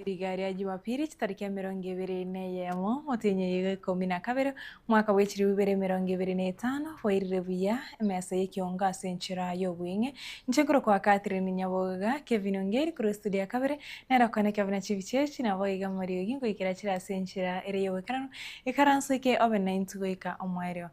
Rigari ya Jumapili tariki ya 21 motinye 12 mwaka wa 2025 wairire buya emesa y'ekiongo ase enchera y'obweng'e nchekuro kwa Catherine Nyaboga Kevin Ongeri kuri studio ya kabere nera kone Kevin Chibichechi nabo iga Mariogi ngoikera chira ase enchera ere y'obokerano ikaranso ike obe 9 goika omwereo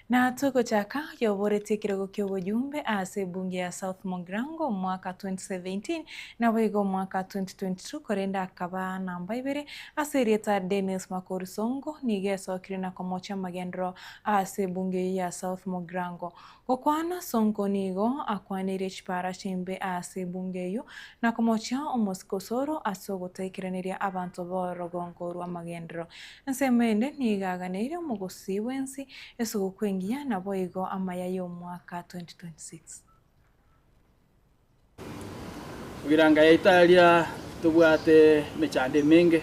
na tugochaka yoborete ekirogo ky'obojumbe ase bunge ya South Mugirango mwaka 2017 nabo igo mwaka 2022 korenda akaba namba ibere ase erieta Dennis Makori Sonko nigesokire na komocha magendro ase bunge ya South Mugirango gokwana Sonko nigo akwanire chipara chimbe ase bunge yo na komocha omosiko soro ase ogotekereneria abanto b'orogongo rwa magendro nsemende nigaganire omogosi bwensi esuguku engiya nabo igo amaya y'omwaka 2026. Mugirango ya Italia tubwate mechande mingi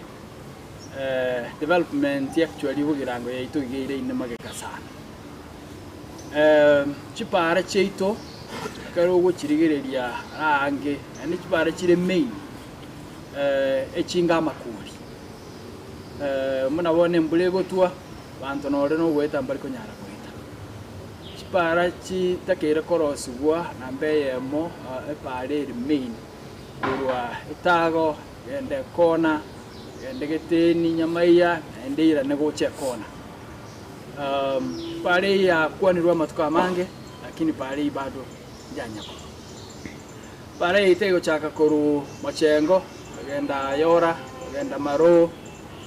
development actually Mugirango yaito igeire ine mageka sana chipara cheito karo gochirigereria range ani chipara chire main echinga amakuri muna bone mbule gotwa bantu nore no gweta mbari konyara gweta chipara chitakere korosigwa nambe yemo epare main kurwa itago ende kona ende geteni nyamaiya ende ira negoche kona pare ya kwanirwa matuko amange lakini pare bado njanyako pare itego chaka koru machengo genda yora genda maro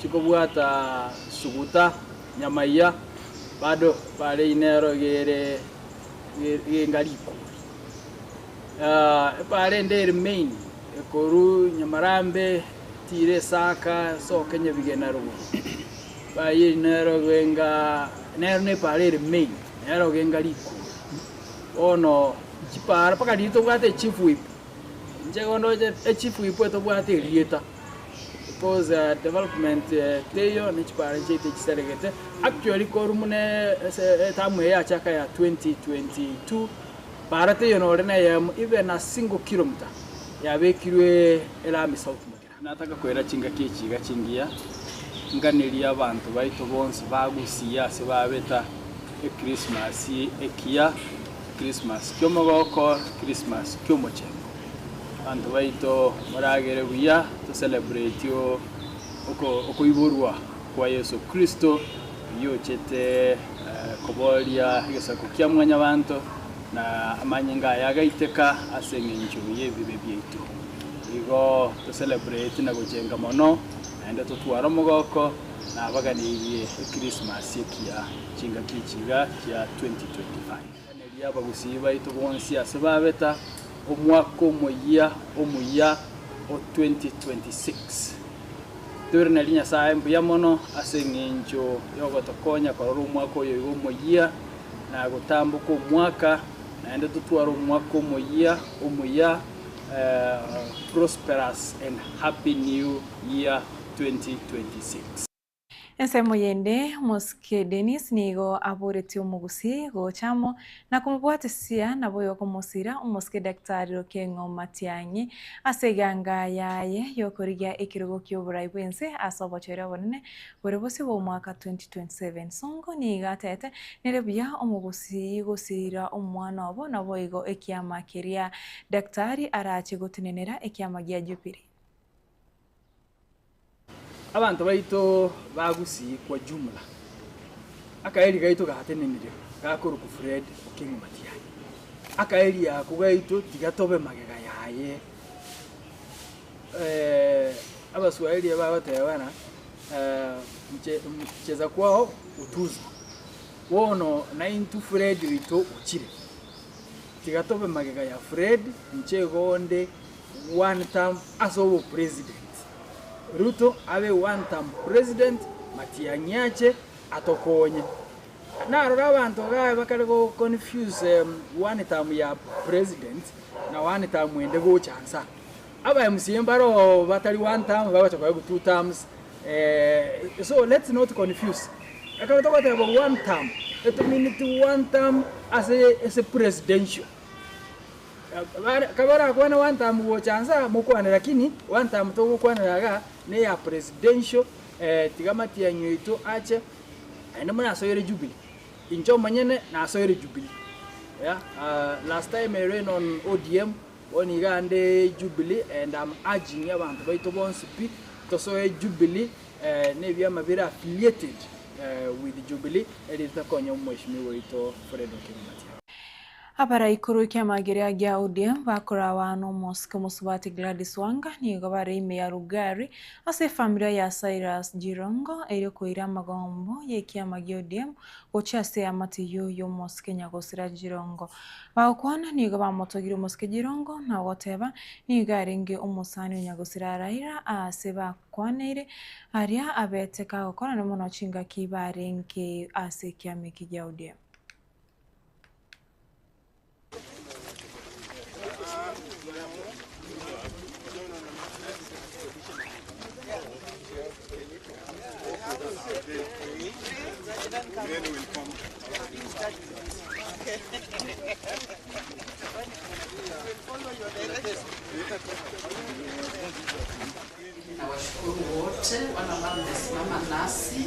chikobwata suguta nyamaiya bado pare inero gere ngariko pare ndere main koru nyamarambe tire saka so kenya bigena rugo bayi nero genga nero ne pare main nero genga liko ono chipara paka dito bwate chief whip nje gondo e chief whip to bwate rieta because development teyo ne chipara chete chiseregete actually koru mune tamu ya chaka ya 2022 para teyo no rena ya even a single kilometer yabekirwe elami South Mugirango. Nataka kwera chinga kichiga chingia nganiria abantu baito bonse bagusiya se babeta e Christmas ekiya Christmas kyomogoko Christmas kyomochengo abantu baito muragere buya to celebrate yo okoiborwa kwa Yesu Kristo yochete koboria egesako kya mwanya bantu na amanyinga yagaiteka aseng'encho yebibe byaitu igo to celebrate na gojenga mono naende totwara omogoko na baganirie Christmas ekiya chinga kichiga kia 2025 neria abagusi baitu bonsi ase babeta omwaka omoyia omuya o 2026 twirina Nyasaye mbuya mono aseng'encho yogotokonya korora omwaka oyo igo omoyia na gotambuka omwaka naende tutwara omwaka omoyia omuya prosperous and happy new year 2026. Ensemo yende Mosike Dennis nigo aboreti omugusi gochamo na kumubwatisia nabo yokomosira omosike Daktari Okengo Matiang'i ase eganga yaye yokorigia ekirogo ky'oburai bwense ase obochore obonene bore bosio bwa omwaka 2027. Sonko nigo atete nere buya omugusi gosira omwana obo nabo igo ekiama keria Daktari arache gotenenera ekiama gia Jubilee. Abantu baito bagusi kwa jumla akaeli gaito gatenenire gakuru ku Fred Okengo Matiang'i akaeli yako gaito tigatobe magega yaye abaswahili babatebana mcheza kwao utuzo wono na intu Fred wito uchire tigatobe magega ya Fred nchegonde one term asobo president Ruto abe one term president Matiang'i ache atokonye narora abantu gae bakare go confuse one term ya president na one term ende go chansa aba MCA mbaro batari one term babacha kwa two terms so let's not confuse akaba tokata about one term it means one term as a presidential kabara kwana one term go chansa mukwana lakini one term to gukwaniraga ne ya presidential tigamati ya nyoito ache ende muna asoyere Jubilee incho manyene na asoyere Jubilee. Yeah, last time I ran on ODM onigande Jubilee and I'm urging abantu baito bonsi pi tosoe Jubilee ne vyama bira affiliated with Jubilee elitakonya mheshimiwa ito Fred Okengo Matiang'i. Abara ikuru kiamagiria gia ODM bakora wano Moscow musubati Gladys Wanga nigo bare ime ya Rugari ase familia ya Cyrus Jirongo eri kuira magombo yekiama gia ODM gocha ase amatiyo yo Moscow nyagosira Jirongo bakwana nigo bamotogira Moscow Jirongo na goteba nigo arenge omusani nyagosira Raila ase bakwaneire aria abeteka gokora no mono chinga kibarenge ase kiama gia ODM. Nawashukuru wote ambao mmesimama nasi,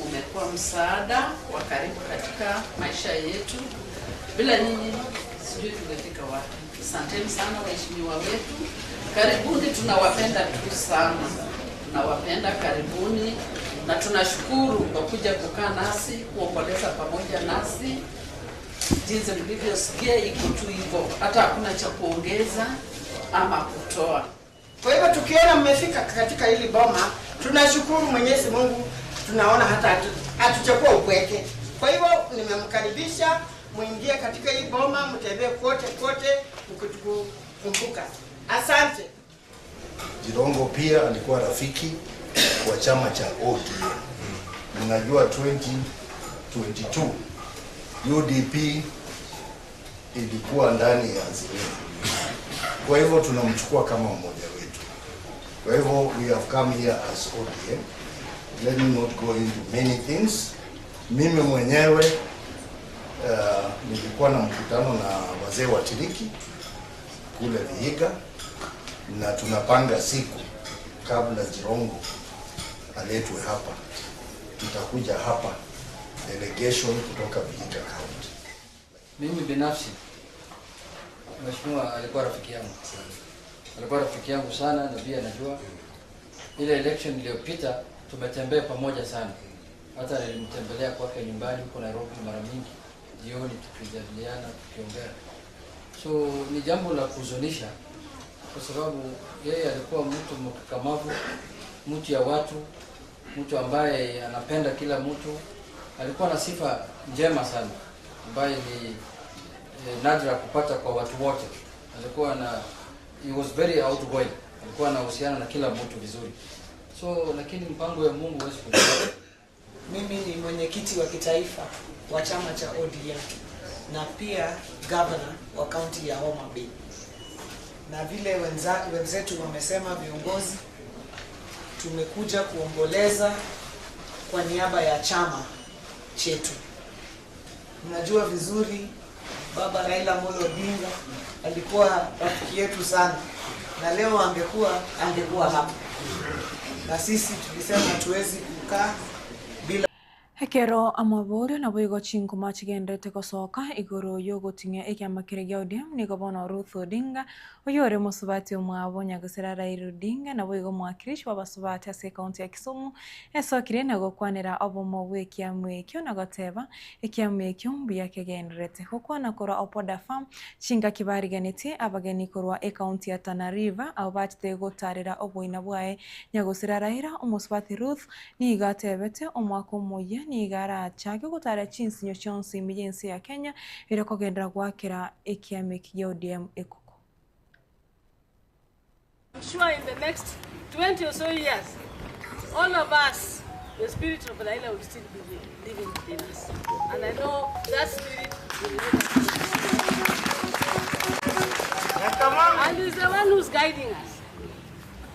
umekuwa msaada wa karibu katika maisha yetu. Bila nyinyi sijui tungefika wapi. Asanteni sana waheshimiwa wetu. Karibuni, tunawapenda tu sana. Tunawapenda, karibuni, na tunashukuru kwa kuja kukaa nasi, kuomboleza pamoja nasi. Jinsi mlivyosikia iko tu hivyo, hata hakuna cha kuongeza ama kutoa. Kwa hivyo tukiona mmefika katika hili boma, tunashukuru Mwenyezi Mungu, tunaona hata hatujakuwa upweke. Kwa hivyo nimemkaribisha muingie katika hii boma, mtembee kote kote mkitukumbuka. Asante. Jirongo pia alikuwa rafiki wa chama cha ODM. Mnajua 2022 UDP ilikuwa ndani ya Azimio. Kwa hivyo tunamchukua kama mmoja wetu. Kwa hivyo we have come here as ODM. Let me not go into many things. Mimi mwenyewe nilikuwa na mkutano na wazee wa Tiriki kule Vihiga, na tunapanga siku kabla Jirongo aletwe hapa. Tutakuja hapa delegation kutoka Vihiga County. Mimi binafsi mheshimiwa alikuwa rafiki yangu sana. Alikuwa rafiki yangu sana, na pia najua ile election iliyopita tumetembea pamoja sana. Hata nilimtembelea kwake nyumbani huko Nairobi mara mingi, jioni tukijadiliana, tukiongea. So ni jambo la kuhuzunisha kwa sababu yeye alikuwa mtu mkakamavu, mtu ya watu, mtu ambaye anapenda kila mtu. Alikuwa na sifa njema sana ambaye ni nadra kupata kwa watu wote. Alikuwa na, he was very outgoing. Alikuwa anahusiana na kila mtu vizuri. So lakini mpango ya Mungu huwezi kujua. Mimi ni mwenyekiti wa kitaifa wa chama cha ODM na pia governor wa county ya Homa Bay. Na vile wenzetu wamesema viongozi, tumekuja kuomboleza kwa niaba ya chama chetu. Mnajua vizuri Baba Raila Amolo Odinga alikuwa rafiki yetu sana, na leo angekuwa hapa. Na sisi tulisema hatuwezi kukaa bila. Hekero amaborio na boigo chinko machigendete gosoka igoro yogoting'ia ekiama kere gia ODM nigo bono Ruth Odinga oyore mosubati omwabo nyagosera Raila Odinga na boigo mwakilishi wa basubati ase kaunti ya Kisumu esokire na gokwanera obomo bwa ekiama ekio na goteba ekiama ekio mbuya kegenderete gokwana korwa Opoda Farm chinga kibariganete abageni korwa ekaunti ya Tana River abo bachete gotarera oboina bwaye nyagosera Raila omosubati Ruth nigo atebete omwaka omoya nigara chake gutara chinsinyo chonsi imijensi ya Kenya irakogendera gwakira ekiama kia ODM ekuko. I'm sure in the next 20 or so years, all of us, the spirit of Raila will still be living within us. And I know that spirit will never change. And he's the one who's guiding us.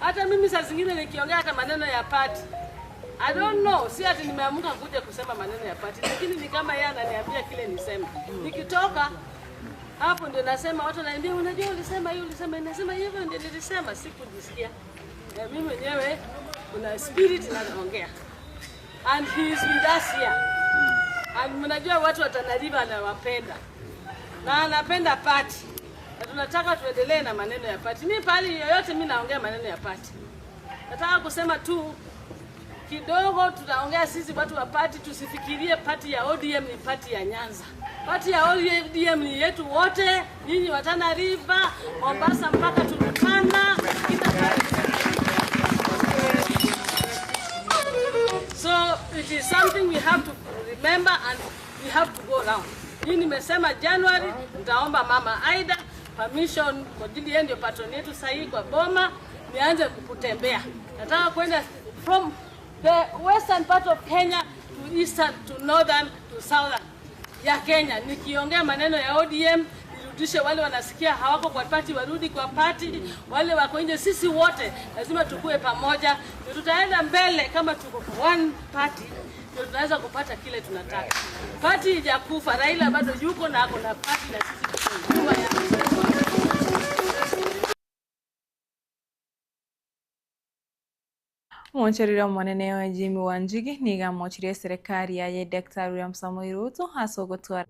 Hata mimi saa zingine nikiongea hata maneno ya party, I don't know, si ati nimeamka kuja kusema maneno ya party, lakini ni kama yeye ananiambia kile niseme. Nikitoka hapo ndio nasema, watu wananiambia unajua ulisema hiyo, ulisema, nasema hivyo ndio nilisema, sikujisikia. Mimi mwenyewe Kuna spirit inaongea. And he is with us here. And mnajua watu wa Tana River anawapenda. Na anapenda party. Na tunataka tuendelee na maneno ya party. Mimi pali yoyote mimi naongea maneno ya party. Nataka kusema tu kidogo, tutaongea sisi watu wa party, tusifikirie party ya ODM ni party ya Nyanza. Party ya ODM ni yetu wote, nyinyi wa Tana River, Mombasa mpaka Turkana, kila pahali. So it is something we have to remember and we have to go round. Hii nimesema January nitaomba Mama Aida permission kwa ajili yeye ndio patron yetu sahihi kwa boma, nianze kutembea. Nataka kwenda from the western part of Kenya to eastern to northern to southern ya Kenya. Nikiongea maneno ya ODM nirudishe wale wanasikia hawako kwa party warudi kwa party, wale wako nje, sisi wote lazima tukue pamoja. Ndio tutaenda mbele kama tuko one party, ndio tunaweza kupata kile tunataka. Party haijakufa, Raila bado yuko na ako na party na sisi tuko nyuma yake. Mwoncherere omonene wa Jimmy Wanjigi niga mochirie serikali yaye Dr. William Samoei Ruto ase ogotwara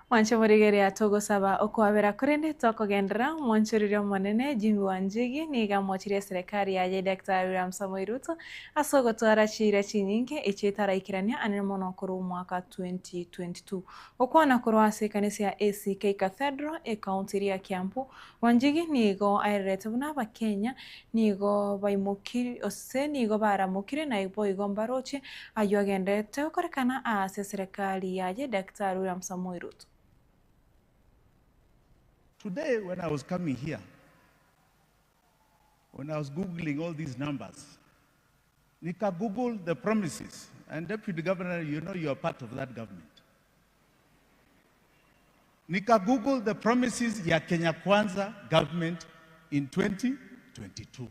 Mwancho murigeri atogosaba okwabera kurende tokogendera mwanchorire omonene Jimmy Wanjigi niga mochirie serikali yaye Dr. William Samoei Ruto ase ogotwara chira chinyinge echitaraikerania anene mono korwa omwaka 2022 okwana korwa ase ekanisa ya ACK Cathedral ekaunti ya Kiambu. Wanjigi nigo aererete buna abakenya nigo baimokire ose nigo baramokire na ibo igo mbaroche ayo agenderete gokorekana ase serikali yaye Dr. William Samoei Ruto. Today, when I was coming here, when I was Googling all these numbers, Nika Googled the promises. And Deputy Governor, you know you are part of that government. Nika Googled the promises ya Kenya Kwanza government in 2022.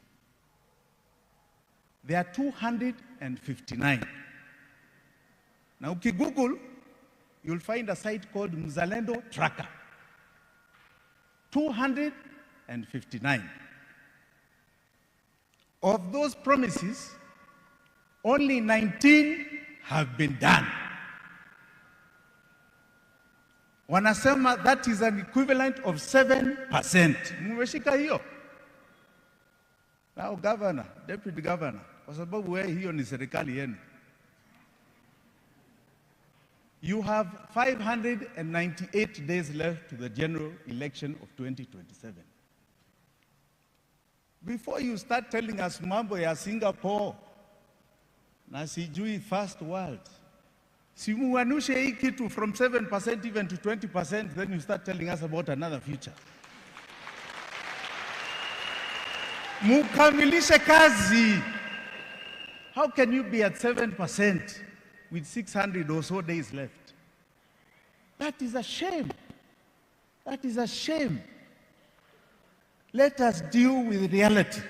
There are 259. Now, if you Google, you'll find a site called Mzalendo Tracker. 259. Of those promises, only 19 have been done. Wanasema that is an equivalent of 7%. Mmeshika hiyo? Now governor, deputy governor, kwa sababu wewe hiyo ni serikali yenu. You have 598 days left to the general election of 2027. Before you start telling us mambo ya Singapore na sijui first world, simuanushe hii kitu from 7% even to 20%, then you start telling us about another future. Mukamilishe kazi. How can you be at 7% with 600 or so days left? That is a shame. That is a shame. Let us deal with reality.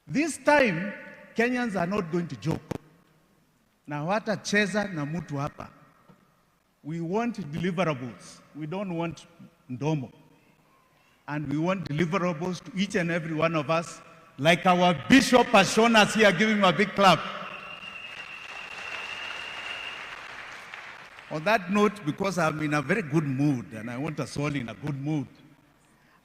This time, Kenyans are not going to joke. Na watacheza na mtu hapa. We want deliverables. We don't want ndomo. And we want deliverables to each and every one of us, like our bishop has shown us here. Give him a big clap. On that note, because I'm in a very good mood and I want us all in a good mood,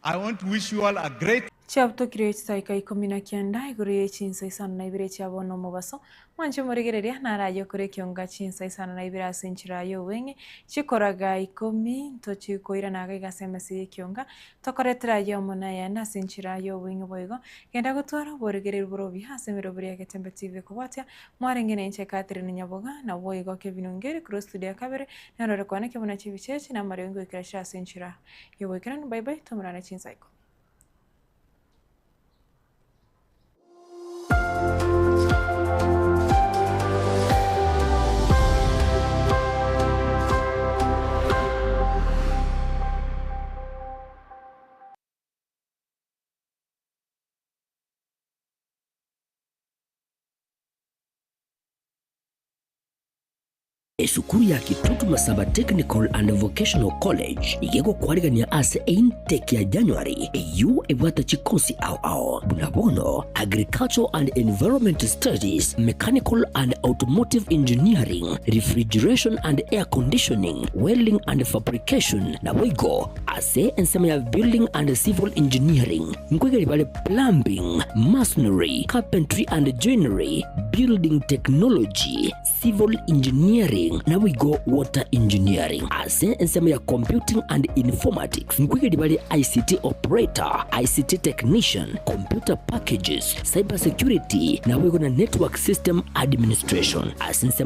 I want to wish you all a great Chiabutokire chisaika 19 igoro ye chinsa 52 chiabona omobaso mwanche morigereria naraye okore ekionga chinsa 52 ase enchera ya obweng'e chikoraga 10 ntochikoiranaga igase emesa ya ekionga tokoretera ya omona yende ase enchera ya obweng'e boigo genda gotwara oborigereria borobi ase emeroberi ya Getembe TV kobwatia mwarenge na enche Catherine Nyaboga na boigo Kevin Ongeri kuro studio ya kabere narore kwane kebuna chibichechi na amarengo ekera ase enchera ya oboikeranu. Bye bye, tomorana chinsa 10. Esukuru ya Kitutu Masaba Technical and Vocational College igego kwarigania ase intake ya January eyu ebwata chikosi ao ao bunabono Agricultural and Environment Studies, Mechanical and Automotive Engineering, Refrigeration and Air Conditioning, Welding and Fabrication na wigo ase ensema ya Building and Civil Engineering, nkwegeri bale Plumbing, Masonry, Carpentry and Joinery, Building Technology, Civil Engineering na wigo Water Engineering ase ensema ya Computing and Informatics, nkwegeri bale ICT Operator, ICT Technician, Computer Packages, Cyber Security na wigo na Network System Administration ase ensema